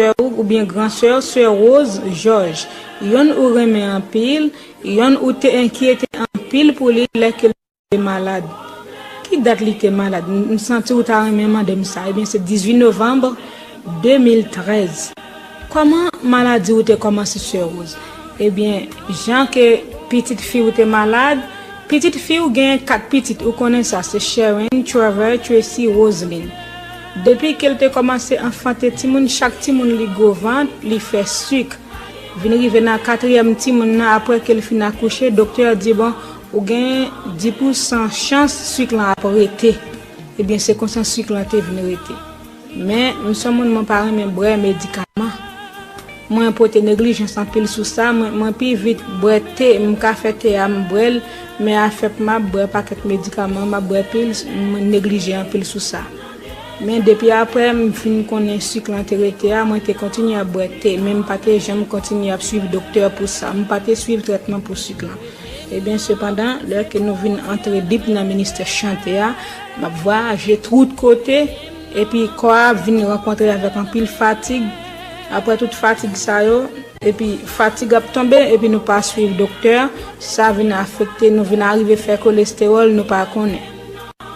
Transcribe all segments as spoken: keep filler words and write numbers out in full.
sè ou oubyen gran sè, sè Rose Georges. Yonn ou renmen anpil, yonn ou te enkyete anpil pou li lè ke l te malad. Ki dat li te malad? M, m santi ou ta renmen mande m sa. Ebyen, se dizuit novanm de mil trèz. Kòman maladi ou te kòmanse, sè Rose? Ebyen, jan ke pitit fi ou te malad, pitit fi ou genyen kat pitit, ou konnen sa, se Sharon, Trevor, Tracy, Roseline. Depi ke l te kòmanse anfante timoun, chak timoun li gwo vant, li fè sik. Vin rive nan katriyèm timoun nan, apre ke l fin akouche, doktè a di, bon, ou gen dis pousan chans sik lan ap rete. Ebyen, se konsa sik lan te vin rete. Men, m se yon moun, mwen pa renmen bwè medikaman. Mwen pote neglijans anpil sou sa, mwen, mwen pi vit bwè te, m ka fè te a, m bwè l, men afè pou m ap bwè pakèt medikaman, m ap bwè pil, mwen neglije anpil sou sa. Men depi apre m fin konnen sik lan te rete a, mwen te kontinye ap bwè te, men m pa te janm kontinye ap swiv doktè pou sa. M pa te swiv trètman pou sik lan. Ebyen, sepandan, lè ke nou vin antre depi nan ministè chante a, m ap vwayaje tout kote, epi kò a ap vin rankontre avèk anpil fatig. Apre tout fatig sa yo, epi fatig ap tonbe, epi nou pa swiv doktè, sa vin afekte nou, vin arive fè kolestewòl, nou pa konnen.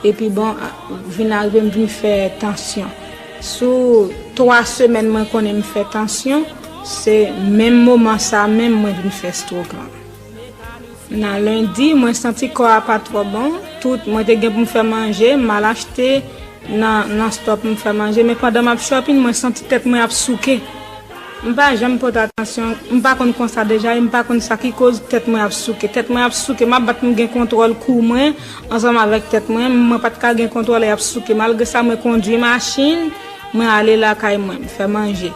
Epi bon, a, vin arive m vin fè tansyon. Sou twa semèn mwen konnen m fè tansyon, se menm moman sa menm mwen vin fè stroke lan. Nan lendi, mwen santi kò a pa twò bon. Tout, mwen te gen pou m fè manje, m al achte nan, nan store pou m fè manje. Men pandan m ap shopping, mwen santi tèt mwen ap souke. M pa janm pote atansyon, m pa konn konsa deja, e m pa konn sa ki koz tèt mwen ap souke. Tèt mwen ap souke, m ap bat pou m gen kontwòl kou mwen, ansanm avèk tèt mwen, mwen pa t ka gen kontwòl, e ap souke. Malgre sa, mwen kondui machin, mwen ale lakay mwen, m fè manje.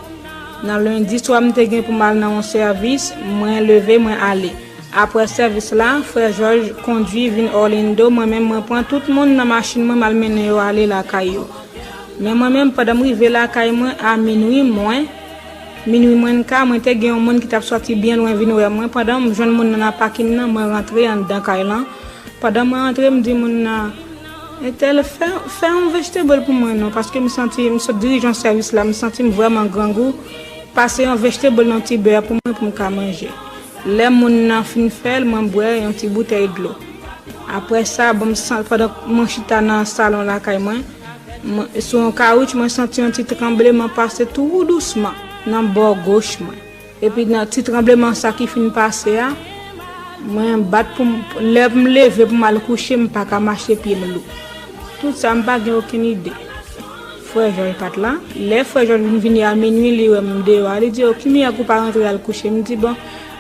Nan lendi swa, m te gen pou m al nan yon sèvis, mwen leve, mwen ale. Apre sèvis la, frè Jòj kondui vin Orlando, mwen menm, mwen pran tout moun nan machin mwen, m al mennen yo ale lakay yo. Men mwen menm, pandan m rive lakay mwen a minwi mwen, minwi mwen ka, mwen te gen yon moun ki t ap sòti byen lwen vin wè mwen. Pandan m jwenn moun nan nan pakin nan, mwen rantre anndan kay lan. Pandan mwen rantre, m di moun nan, entèl, fè, fè yon vegetable pou mwen non, paske m santi, m sot dirije yon sèvis la, m santi m vrèman grangou. Pase yon vegetable nan ti bè pou mwen pou m ka manje. Lè moun nan fin fè l, mwen bwè yon ti boutèy dlo. Apre sa, bon, m san-, pandan mwen chita nan salon lakay mwen, mwen, sou yon kawoutch, mwen santi yon ti tranbleman pase tou dousman nan bò goch mwen. Epi nan ti tranbleman sa ki fin pase a, mwen bat pou m, lè m leve pou m al kouche, m pa ka mache, pye m lou. Tout sa, m pa gen okenn ide. Frè Jòj pa t la. Lè frè Jòj vin vini a minwi, li wè m deyò a, li di, "O, ki miyag ou pa rantre al kouche?" M di, "Bon,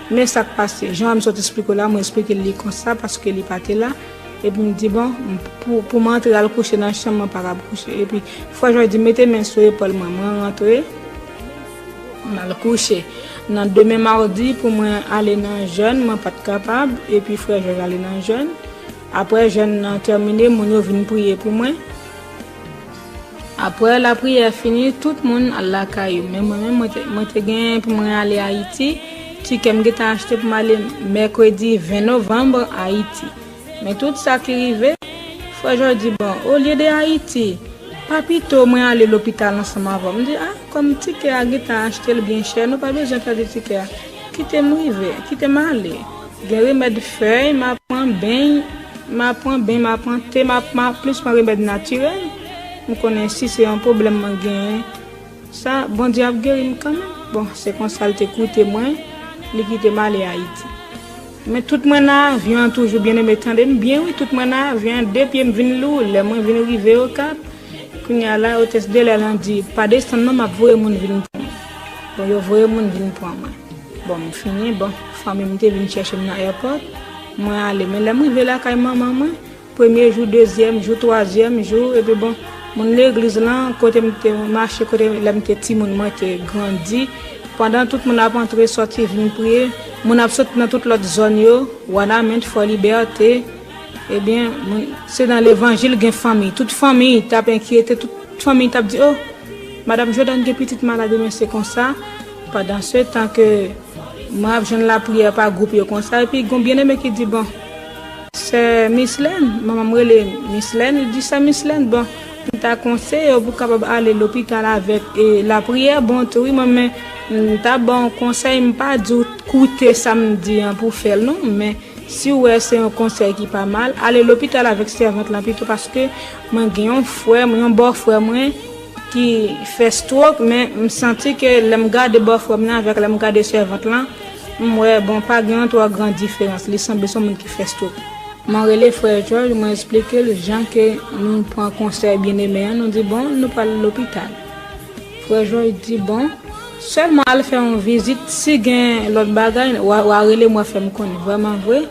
men sa k pase." Jan m sot esplike w la, mwen esplike l li konsa, paske li pa te la. Epi m di, "Bon, m, pou, pou m antre al kouche nan chanm, mwen pa kab kouche." Epi frè Jòj di, "Mete men sou epòl mwen." Mwen rantre, m al kouche. Nan demen mawdi, pou mwen ale nan jèn, mwen pa t kapab. Epi frè Jòj ale nan jèn. Apre jèn nan tèmine, moun yo vin priye pou mwen. Apre lapriyè fini, tout moun al lakay yo. Men mwen menm, mwen te, mwen te gen pou mwen ale Ayiti. Tikè m gentan achte pou m ale mèkredi ven novanm Ayiti. Men tout sa ki rive, frè Jòj di, "Bon, olye de Ayiti, pa pito mwen ale lopital ansanm avè w?" M di, "A, kòm tikè a gentan achte l byen chè, nou pa bezwen pèdi tikè a. Kite m rive, kite m ale. Gen remèd fèy, m a pran beny, m a pran beny, m a pran te, m a, m a plis pran remèd natirèl. M konnen si se yon pwoblèm mwen genyen, sa, Bondye ap geri m kanmenm." Bon, se konsa l te koute mwen, li kite m ale Ayiti. Men tout mwen nan avyon an toujou, byeneme, tande m byen wi, tout mwen nan avyon an, de pye m vin lou, lè mwen vin rive Okap, kounye a la, otès de lè lan di, "Pa desann non, m ap voye moun vin pran mwen." Bon, yo voye moun vin pran mwen. Bon, m fini, bon, fanmi m te vin chèche m nan èpòt, mwen ale. Men lè m rive lakay manman mwen, premye jou, dezyèm jou, twazyèm jou, epi bon, moun legliz lan, kote m te mache, kote lè m te timoun, mwen te grandi. Pandan tout moun ap antre, sòti, vin priye, moun ap sot nan tout lòt zòn yo, Wanament, Fò Libète, ebyen, moun, se nan levanjil gen fanmi. Tout fanmi t ap enkyete, tout fanmi t ap di, "O, Madanm Jordan gen pitit malad, ebyen se konsa." Pandan se tan ke mwen ap jwenn lapriyè pa gwoup yo konsa, epi gon byeneme ki di, "Bon, sè Mislèn," manman m rele Mislèn, li di, "Sè Mislèn, bon, M ta konseye w pou w kapab ale lopital avèk e, lapriyè bon tou wi, mwen, men m ta ba w konsèy, m pa di w koute sa m di an pou fè l non, men si w wè se yon konsèy ki pa mal, ale lopital avèk sèvant lan pito, paske mwen gen yon frè mwen, yon bòfrè mwen ki fè stroke, men m santi ke lè m gade bòfrè m nan avèk lè m gade sèvant lan, m wè, bon, pa gen yon twò gran diferans, li sanble se yon moun ki fè stroke. Mwen rele frè Jòj, mwen eksplike l jan ke nou pran konsèy byeneme an, nou di, bon, nou pral lopital. Frè Jòj di, bon, sèlman al fè yon vizit, si gen lòt bagay, w a, w a rele m, w a fè m konnen. Vrèman vre,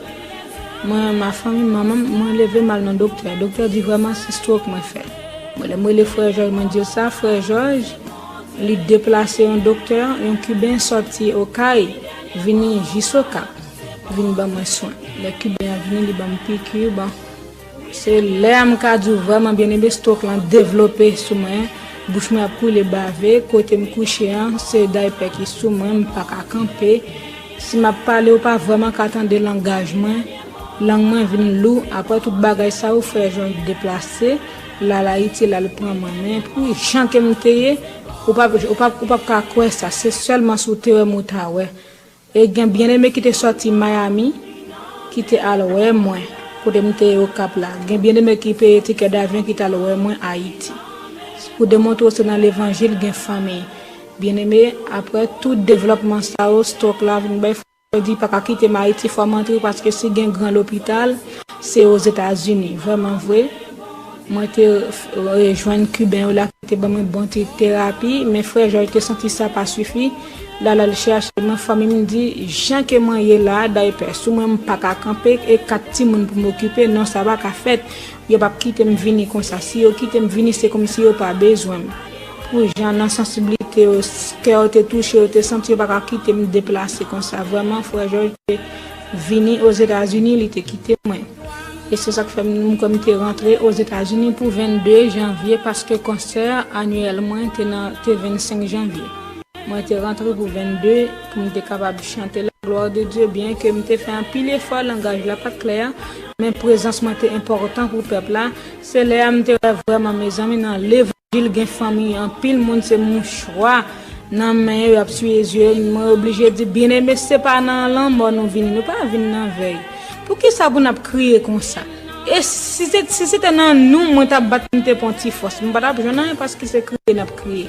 mwen, ma fanmi, manman m, mwen leve m al nan doktè. Doktè di vrèman se stroke mwen fè. Mwen, lè m rele frè Jòj, mwen di l sa, frè Jòj, li deplase yon doktè, yon Kiben sòti Okay, vini jis Okap, vin ban mwen swen. Lè Kiben an vini, li ban m piki, bon. Se lè a m ka di w vrèman byeneme stroke lan devlope sou mwen, bouch mwen ap koule bave, kote m kouche an, se daypè ki sou mwen, m pa ka kanpe. Si m ap pale, ou pa vrèman ka tande langaj mwen, lang mwen vin lou, apre tout bagay sa yo, frè Jòj deplase, l al Ayiti, l al pran mwen. Men pou jan ke m te ye, ou p ap, ou p ap, ou p ap ka kwè sa, se sèlman si w te wè m ou ta wè. E gen byeneme ki te sòti Miami, ki te al wè mwen, kote m te ye Okap la. Gen byeneme ki peye tikè davyon ki t al wè mwen Ayiti. Pou demontre w se nan levanjil gen fanmi. Byeneme, apre tout devlòpman sa yo, stroke la vin bay fò di pa ka kite m Ayiti, fò m antre paske si gen gran lopital, se Ozetazini. Vrèman vre, mwen te rejwenn Kiben yo la ki te ban mwen bon ti terapi, men frè Jòj te santi sa pa sifi. L al al chèche mwen, fanmi m di, jan ke mwen ye la, daypè sou mwen, m pa ka kanpe, e kat timoun pou m okipe, non, sa pa ka fèt. Yo p ap kite m vini konsa. Si yo kite m vini, se kòmsi yo pa bezwen m. Pou jan nan sansiblite yo, kè yo te touche, yo te santi yo pa ka kite m deplase konsa. Vrèman, frè Jòj te vini Ozetazini, li te kite mwen. E se sa k fè m, m kwè m te rantre Ozetazini pou vennde janvye, paske konsè anyèl mwen te nan, te vennsenk janvye. Mwen te rantre pou vennde, pou m te kapab chante la gloire de Dieu, byen ke m te fè anpil efò, langaj la pa t klè, men prezans mwen te enpòtan pou pèp la. Se lè a m te wè vrèman, mezanmi, nan levanjil gen fanmi, anpil moun se mouchwa nan men yo, y ap siye zye yo. Mwen oblije di, byeneme, se pa nan lanmò nou vini, nou pa vin nan vèy. Poukisa pou n ap kriye konsa? E si se, si se te nan nou, mwen t ap bat, m te pran ti fòs. M pa t ap jwenn anyen paske se kriye n ap kriye.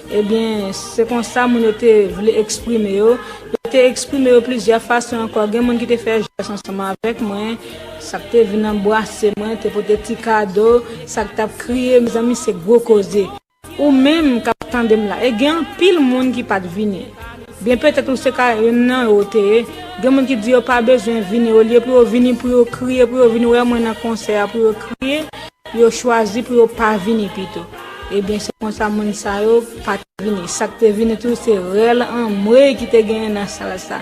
Ebyen, se konsa moun yo te vle eksprime yo. Yo te eksprime yo plizyè fason ankò. Gen moun ki te fè jès ansanm avèk mwen. Sa k te vin anbrase mwen, te pote ti kado. Sa k t ap kriye, mezanmi, se gwo koze. Ou menm k ap tande m la, e gen anpil moun ki pa t vini. Byen petèt ou se ka youn nan yo te ye. Gen moun ki di yo pa bezwen vini, olye pou yo vini, pou yo kriye, pou yo vin wè mwen nan konsè a, pou yo kriye, yo chwazi pou yo pa vini pito. Ebyen, se konsa moun sa yo pa t vini. Sa k te vini tou, se rèl anmwey ki te genyen nan sal sa.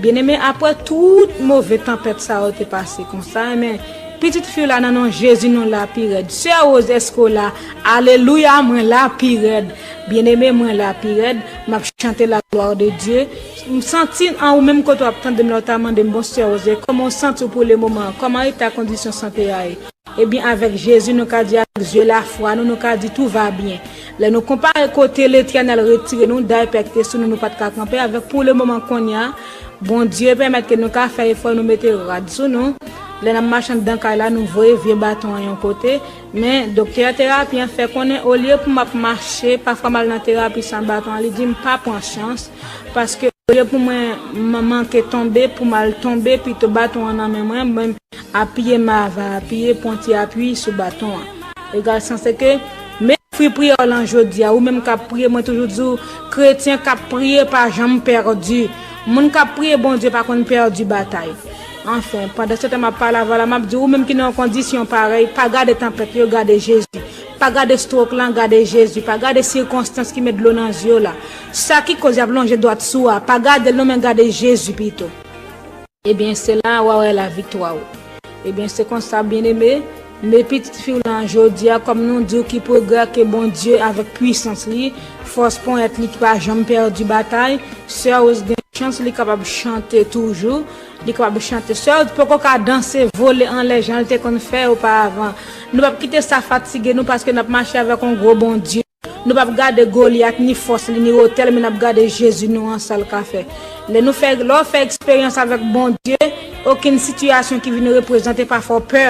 Byeneme, apre tout move tanpèt sa yo te pase konsa, men pitit fi w la nan non Jezi, nou la pi rèd. Sè Rose, èske w la? Alelouya, mwen la pi rèd. Byeneme, mwen la pi rèd. M ap chante la gloire de Dieu. M santi an ou menm kote w ap tande m la, w ta mande m, bon, sè Rose, kòman w santi w pou le moman? Kòman eta kondisyon sante a ye? Ebyen, avèk Jezi, nou ka di, avèk zye lafwa nou, nou ka di, tout va byen. Lè nou konpare kote Letènèl retire nou, daypè ki te sou nou, nou pa t ka kanpe, avèk pou le moman kounye a, Bondye pèmèt ke nou ka fè efò, nou mete rad sou nou. Lè n ap mache anndan kay la, nou voye vye baton an yon kote. Men, doktè terapi an fè konnen, olye pou m ap mache, pafwa m al nan terapi san baton an, li di m pa pran chans, paske olye pou mwen m-, manke tonbe, pou m al tonbe, pito baton an nan men mwen, mwen apiye m ava apiye, pran ti apui sou baton an. Egal sa se ke, men fwi priyè w lan jodi a, ou menm k ap priye, mwen toujou di w, kretyen k ap priye pa janm pèdi. Moun k ap priye Bondye pa konn pèdi batay. Anfen, pandan se tan m ap pale avè w la, m ap di, ou menm ki nan yon kondisyon parèy, pa gade tanpèt yo, gade Jezi. Pa gade stroke lan, gade Jezi. Pa gade sikonstans ki met dlo nan zye w la. Sa ki koz y ap lonje dwat sou a, pa gade l non, men gade Jezi pito. Ebyen, se la a w a wè laviktwa w. Ebyen, se konsa, byeneme, men pitit fi w lan jodi a, kòm nou di w ki pwogrè ke Bondye avèk pwisans li, fòs ponyèt li ki pa janm pèdi batay, sè Rose gen chans, li kapab chante toujou. Li kapab chante. Sè yo poko ka danse, vole anlè jan l te konn fè oparavan. Nou p ap kite sa fatige nou paske n ap mache avèk yon gwo Bondye. Nou p ap gade Golyat, ni fòs li, ni wotè l, men n ap gade Jezi nou an, sa l ka fè. Lè nou fè, lè w fè eksperyans avèk Bondye, okenn sitiyasyon ki vin reprezante pa fè w pè.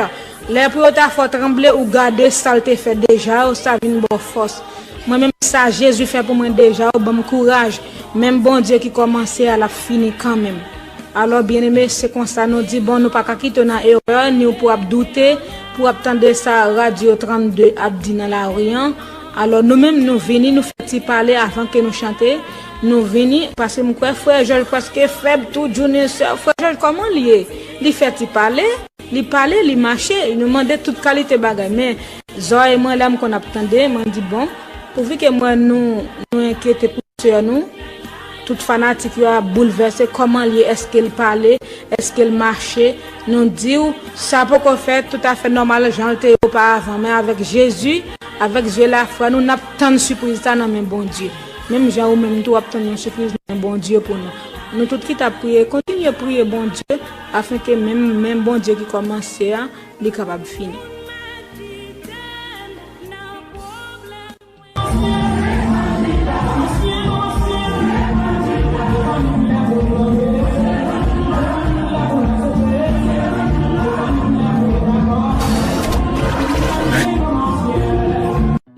Lè pou yo ta fè w tranble, ou gade sa l te fè deja, ou sa vin ba w fòs. Mwen menm sa Jezi fè pou mwen deja, ou ban m kouraj. Menm Bondye ki kòmanse a, l ap fini kanmenm. Alò, byeneme, se konsa nou di, bon, nou pa ka kite w nan erè, ni w pou ap doute, pou w ap tande sa Radyo trannde ap di nan lari an. Alò, nou menm, nou vini, nou fè ti pale avan ke nou chante. Nou vini, paske m kwè frè Jòj prèske fèb tou, jounen sè, frè Jòj, kòman l ye? Li fè ti pale, li pale, li mache, nou mande tout kalite bagay. Men, zòrèy mwen la, m konn ap tande, mwen di, bon, pouvi ke mwen, nou, nou enkyete pou sè nou, tout fanatik yo ap boulvèse, kòman l ye, èske l pale, èske l mache, nou di w, sa poko fèt toutafè nòmal jan l te ye oparavan, men avèk Jezi, avèk zye lafwa nou, n ap tann sipriz sa nan men Bondye. Menm jan ou menm tou w ap tann yon sipriz nan men Bondye pou nou. Nou tout ki t ap priye, kontinye priye Bondye, afenke menm, menm Bondye ki kòmanse a, li kapab fini.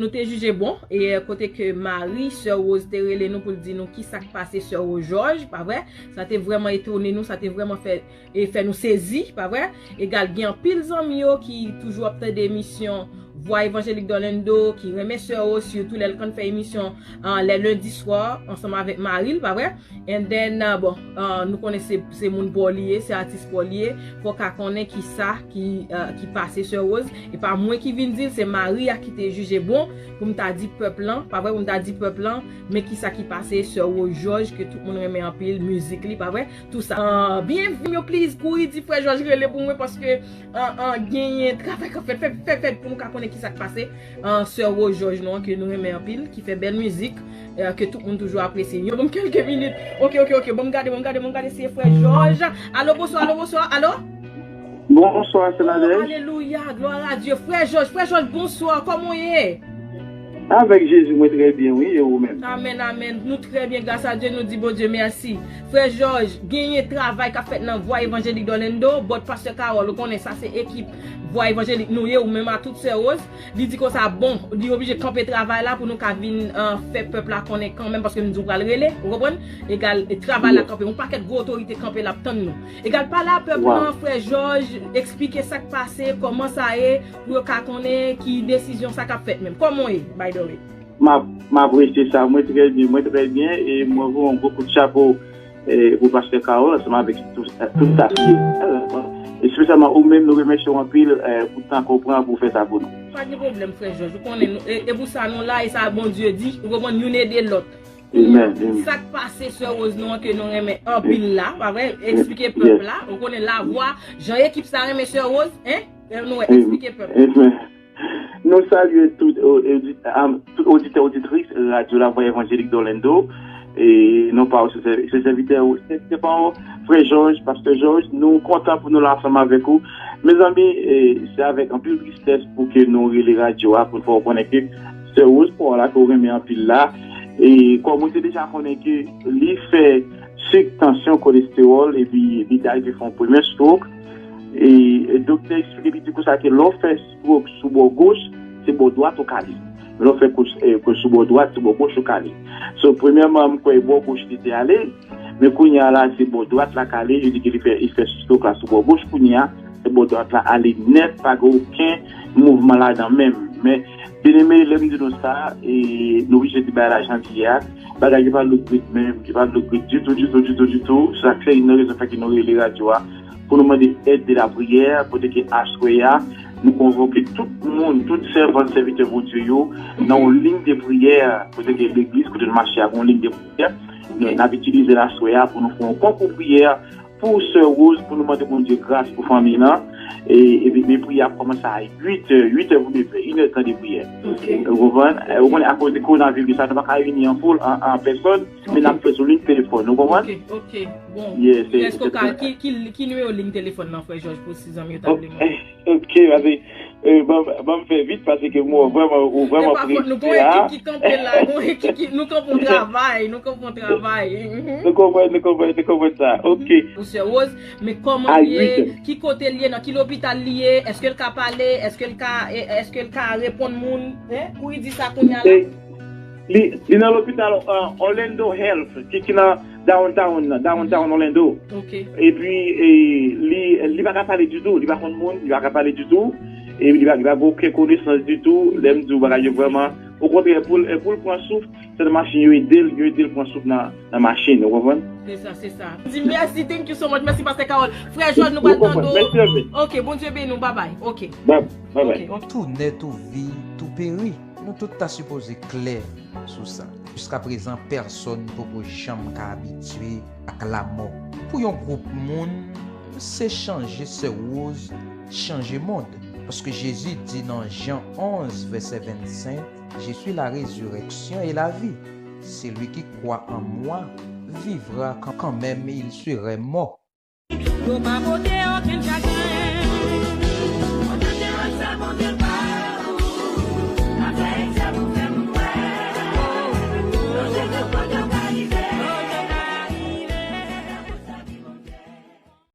Nou te jije bon, e kote ke Mari, sè Rose te rele nou pou l di nou kisa k pase sè Rose Jòj, pa vre? Sa te vrèman etone nou, sa te vrèman fè, e fè nou sezi, pa vre? Egal, gen anpil zanmi yo ki toujou ap tande emisyon Vwa Evanjelik Dorlando, ki renmen sè Rose, sitou lè l konn fè emisyon, ah, lè lendi swa, ansanm avèk mari l, pa vre? And then, ah, bon, ah, nou konnen se, se moun pa w li ye, se atis pa w li ye. Fò w ka konnen kisa ki, ah, ki pase sè Rose. E pa mwen ki vin di l, se Mari a ki te jije bon pou m ta di pèp lan, pa vre, pou m ta di pèp lan, men kisa ki pase sè Rose Jòj, ke tout moun renmen anpil, mizik li, pa vre, tou sa. Ah, byenvini yo, please, kouri di frè Jòj rele pou mwen, paske, ah, ah, genyen travay k ap fèt, fèt, fèt, fèt pou nou ka konnen kisa k pase. Ah, sè Rose Jòj nou an, ke nou renmen anpil, ki fè bèl mizik, eh, ke tout moun toujou apresye. Yo, ban m kèlke minit. Oke, oke, oke, ban m gade, ban m gade, ban m gade si e frè Jòj. Alo, bonswa, alo, bonswa, alo? Bonswa, se Nadège. Alelouya, glwa a Dye. Frè Jòj, frè Jòj, bonswa, kòman w ye? Avèk Jezi, mwen trè byen, wi, e ou menm? Amèn, amèn. Nou trè byen, gras a Dye, nou di Bondye mèsi. Frè Jòj, genyen travay k ap fèt nan Vwa Evanjelik Dorlando, bòt Pastè Carol, ou konnen sa se ekip Vwa Evanjelik nou ye, ou menm a tout sè Rose. Li di konsa, bon, li oblije kanpe travay la pou nou ka vin, eh, fè pèp la konnen kanmenm, paske m di w pral rele, ou konprann? Egal, travay la kanpe, yon pakèt gwo otorite kanpe l ap tann nou. Egal, pale a pèp lan, frè Jòj, eksplike sa k pase, kòman sa ye, pou yo ka konnen ki desizyon sa k ap fèt menm. Kòman w ye, by the way? M ap, m apresye sa, mwen trè byen, mwen trè byen, e mwen voye yon gwo kout chapo, eh, pou Pastè Carol, ansanm avèk tout, tout staf li. Espesyalman ou menm, nou remèsye w anpil, eh, pou tan ke w pran pou w fè sa pou nou. Pa gen pwoblèm, frè Jòj, ou konnen nou, e, e pou sa nou la, e sa Bondye di, ou konprann, youn ede lòt. Amen, amen. Sa k pase sè Rose nou an ke nou renmen anpil la, pa vre? Eksplike pèp la. Ou konnen lavwa, jan ekip sa renmen sè Rose, en? Nou wè, eksplike pèp la. Amen. Nou salye tout, o, edi- am, tout oditè, oditris Radyo Lavwa Evanjelik Dorlando. E non pa w, se sè- se sèvitè ou, se se pa w, frè Jòj, pastè Jòj, nou kontan pou nou la ansanm avèk ou. Mezanmi, e, se avèk anpil tristès pou ke nou rele radyo a, pou n fè w konnen ke sè Rose pa w la ke w renmen anpil la, e kòm ou te deja konnen ke li fè sik, tansyon, kolestewòl, epi li te rive fè yon premye stroke. E, e doktè eksplike li di konsa ke lè w fè stroke sou bò goch, se bò dwat ou ka li. Men lè w fè stroke sou bò dwat, se bò goch ou ka li. So, premyèman, m kwè bò goch li te ale, men kounye a la, se bò dwat la k ale. Yo di ke li fè, li fè stroke la sou bò goch, kounye a, se bò dwat la ale nèt, pa gen okenn mouvman ladan menm. Men, byeneme, lè m di nou sa, e, nou oblije di bagay la jan l ye a. Bagay yo pa look good menm, yo pa look good ditou, ditou, ditou, ditou. Sa k fè youn nan rezon fè ke nou rele radyo a, pou nou mande èd de lapriyè, kote ke aswè a, nou konvoke tout moun, tout sèvant, sèvitè Bondye yo, nan yon liy de priyè, kote ke legliz, kote nou mache a, gen yon liy de priyè. N ap itilize l aswè a pou nou fè yon konkou priyè pou sè Rose, pou nou mande Bondye gras pou fanmi l lan. E, e, e priyè ap kòmanse a uit è, uit è pou nevè, inèdtan de priyè. Ou konprann? Ou konnen, akoz de kowonaviris la, nou pa ka reyini an foul, an, an pèsòn, men n ap fè sou liy telefòn, ou konprann? Ok, ok. Bon. Yes, èske w ka, ki, ki, ki nimewo liy telefòn nan, frè Jòj, pou si zanmi yo ta vle mande? Ok, paske, euh, ban, ban m fè vit, paske mwen vrèman, ou vrèman prese a. Nou gen ekip ki kanpe la, nou gen ekip ki, nou kanpe yon travay, nou kanpe yon travay. Nou konprann, nou konprann, nou konprann sa. Ok. Pou sè Rose, men kòman l ye, ki kote l ye, nan ki lopital li ye, èske l ka pale, èske l ka, èske l ka reponn moun, hein? Kouri di sa kounye a la. Li, li nan lopital, euh, Orlando Health, ki, ki nan downtown, nan downtown Orlando. Ok. Epi, e, li, li pa ka pale ditou, li pa konn moun, li pa ka pale ditou, e li pa, li pa gen okenn konesans ditou, lè m di w bagay yo vrèman, okontrè, pou l, pou l pran souf, se nan machin yo ede l, yo ede l pran souf nan, nan machin, ou konprann? Se sa, se sa. Di mèsi, thank you so much, mèsi, Pastè Carol. Frè Jòj, nou pral tande w. Mèsi anpil. Ok, Bondye beni w, babay. Ok. Babay. Ok, ok. Tou nèt ou vi, tou peri. Nou tout ta sipoze klè sou sa. Jiskaprezan, pèsonn poko janm ka abitye ak lamò. Pou yon gwoup moun, se chanje sè Rose chanje mond. Paske Jezi di nan Jan onz, vèsè vennsenk, Je suis la résurrection et la vie. Celui qui croit en moi vivra quand, quand même il serait mort. Yo pa pote